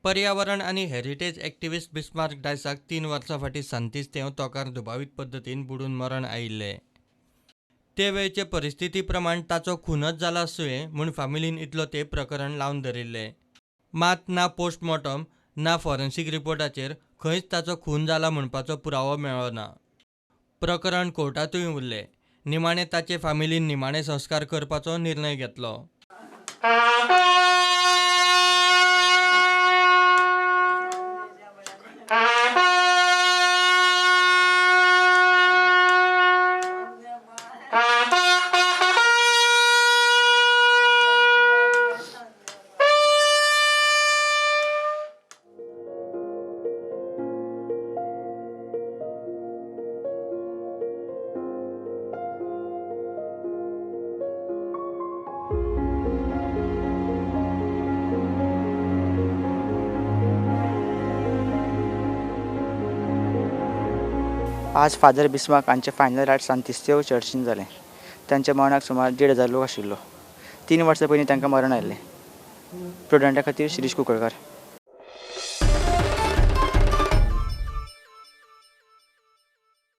पर्यावरण आनी heritage activist Bismarck डायसाक 3 वर्सां फाटीं सांतिस्तेव तोकार दुबावीत पद्दतीन बुडून मरण आयिल्लें. ते वेळचे परिस्थिती प्रमाण ताचो खूनच जाला आसुये म्हूण फामिलीन इतलो तेंप प्रकरण लावन धरिल्लें. मात ना पोस्टमॉर्टम, ना फॉरेन्सीक रिपोर्टाचेर खंयच ताचो खून जाला म्हणपाचो पुरावो मेळ्ळो ना. प्रकरण कोर्टांतूय उरलें. निमाणें ताचे फामिलीन निमाणे संस्कार करपाचो निर्णय घेतलो. आज फादर बिस्मार्क हांचें फायनल रायट सांतिस्तेव चर्चीन जालें. तांच्या मरणाक सुमार 1500 लोक आशिल्लो. 3 वर्सां पयलीं तांकां मरण आयिल्लें. प्रुडंटा खातीर शिरीष कुंकळकार.